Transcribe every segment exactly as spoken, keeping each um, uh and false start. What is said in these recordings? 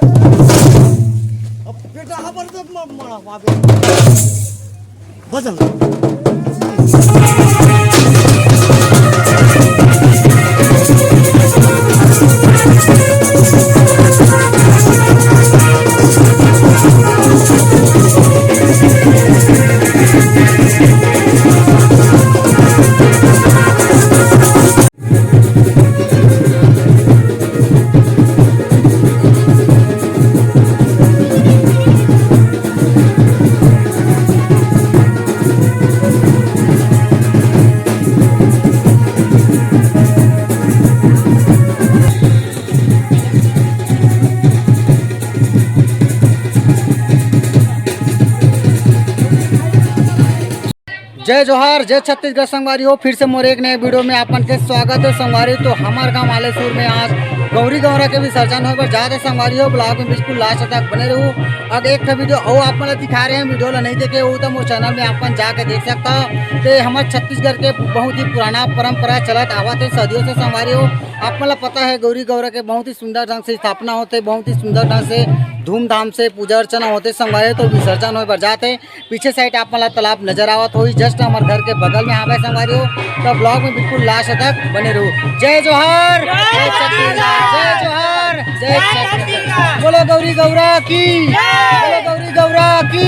अब बेटा, हबर तो म-, मरा बाबे। बदल। जय जोहार, जय छत्तीसगढ़ संगवारी हो। फिर से मोर एक नए वीडियो में आपन के स्वागत है संगवारी। तो हमार गांव आलेसुर में आज गौरी गौरा के विसर्जन होए बर जात है संगवारी हो। ब्लॉग में बिल्कुल लास्ट तक बने रहू। अब एक ठो वीडियो अउ आपन ला दिखा रहे हैं, वीडियो ला नहीं देखे हो तो मोर चैनल में आपन जाके देख सकता हो। तो ये हमार छत्तीसगढ़ के बहुत ही पुराना परंपरा चलत आवत है सदियों से संगवारी हो। आपन ला पता है गौरी गौरा के बहुत ही सुंदर ढंग से स्थापना होते, बहुत ही सुंदर ढंग से धूमधाम से पूजा अर्चना होते संगवारी हो। तो विसर्जन होए बर जात है। पीछे साइड आप मन ला तालाब नजर आवत होही, जस्ट हमर घर के बगल में हावय संगवारी हो। तो ब्लॉग में बिल्कुल लास्ट तक बने रहू। जय जोहार, जय छत्तीसगढ़, जय जोहार, जय छत्तीसगढ़। बोलो गौरी गौरा की, बोलो गौरी गौरा की।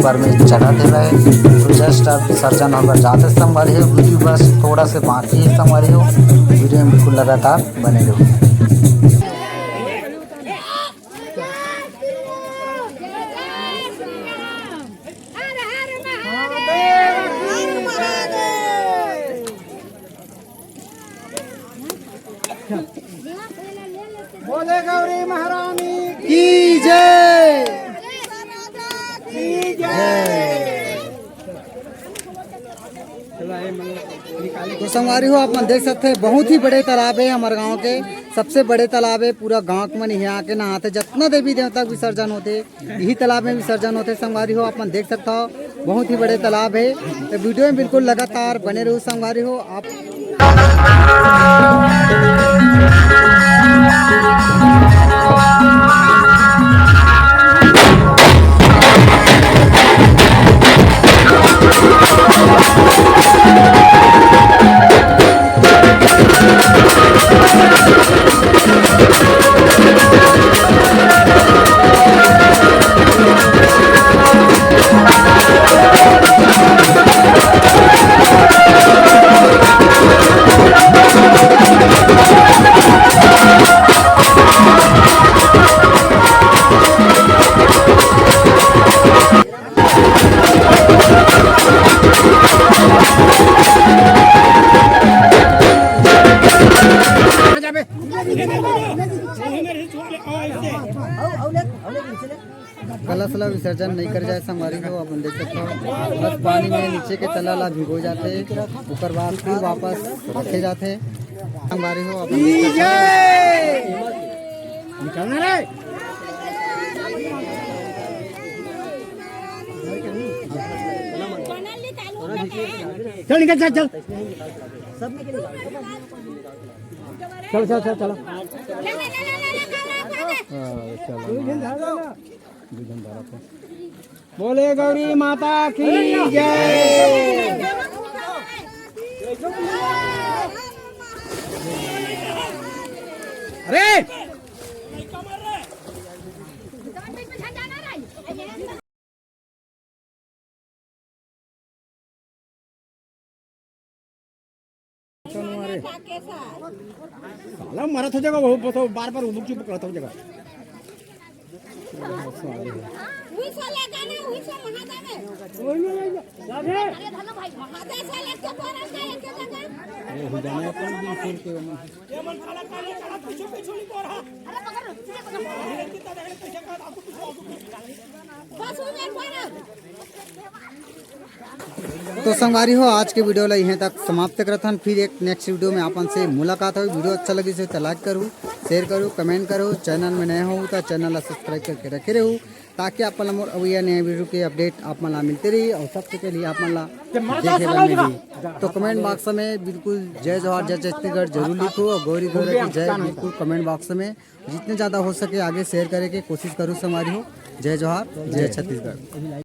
घर में चलत हेवय। तो just अब विसर्जन होकर जात हे संगवारी हो। वीडियो बस थोड़ा से बाकी हे संगवारी हो, वीडियो में बिल्कुल लगातार बने रहो। बोले गौरी महारानी की जय। की जय। तो संगवारी हो, आप मन देख सकते हैं, बहुत ही बड़े तालाब है हमारे गांव के, सबसे बड़े तालाब है। पूरा गांव के मन यहाँ आके नहाते, जितना देवी देवता के विसर्जन होते, यही तालाब में विसर्जन होते संगवारी हो, आप मन देख सकता हो, बहुत ही बड़े तालाब है। तो वीडियो में बिल्कुल लगातार बने रहो संगवारी हो आप। कलश ला विसर्जन नहीं कर जाए संगवारी हो, अपन देख सकते हो, बस पानी में नीचे के तला ला भिगो जाते, ओकर बाद फिर वापस रखे जाते। संगवारी हो, अपन देख सकते हो। निकलना रे। चल निकल, चल, चल। चल, चल, चल, चलो। हाँ, चलो। बोले गौरी माता की जय। अरे साला मरत हो जाएगा, वो तो बार बार उदुक चुप करता हो जाएगा। तो संगवारी हो, आज के वीडियो ला इहें तक समाप्त करत हन। फिर एक नेक्स्ट वीडियो में आपन से मुलाकात होही। वीडियो अच्छा लगिस हे तो लाइक करू, शेयर करू, कमेंट करू। चैनल में नए हो तो चैनल ला सब्सक्राइब करके रखे रहू, ताकि आप मन ला मोर अवइया नया वीडियो के अपडेट आप मन ला मिलते रही और सबसे पहले आप मन ला देखे बर मिलही। तो कमेंट बॉक्स में बिल्कुल जय जोहार, जय छत्तीसगढ़ जरूर लिखो और गौरी गौरा की जय बिल्कुल कमेंट बॉक्स में जितने ज़्यादा हो सके आगे शेयर करे के कोशिश करू संगवारी हो। जय जोहार, जय छत्तीसगढ़।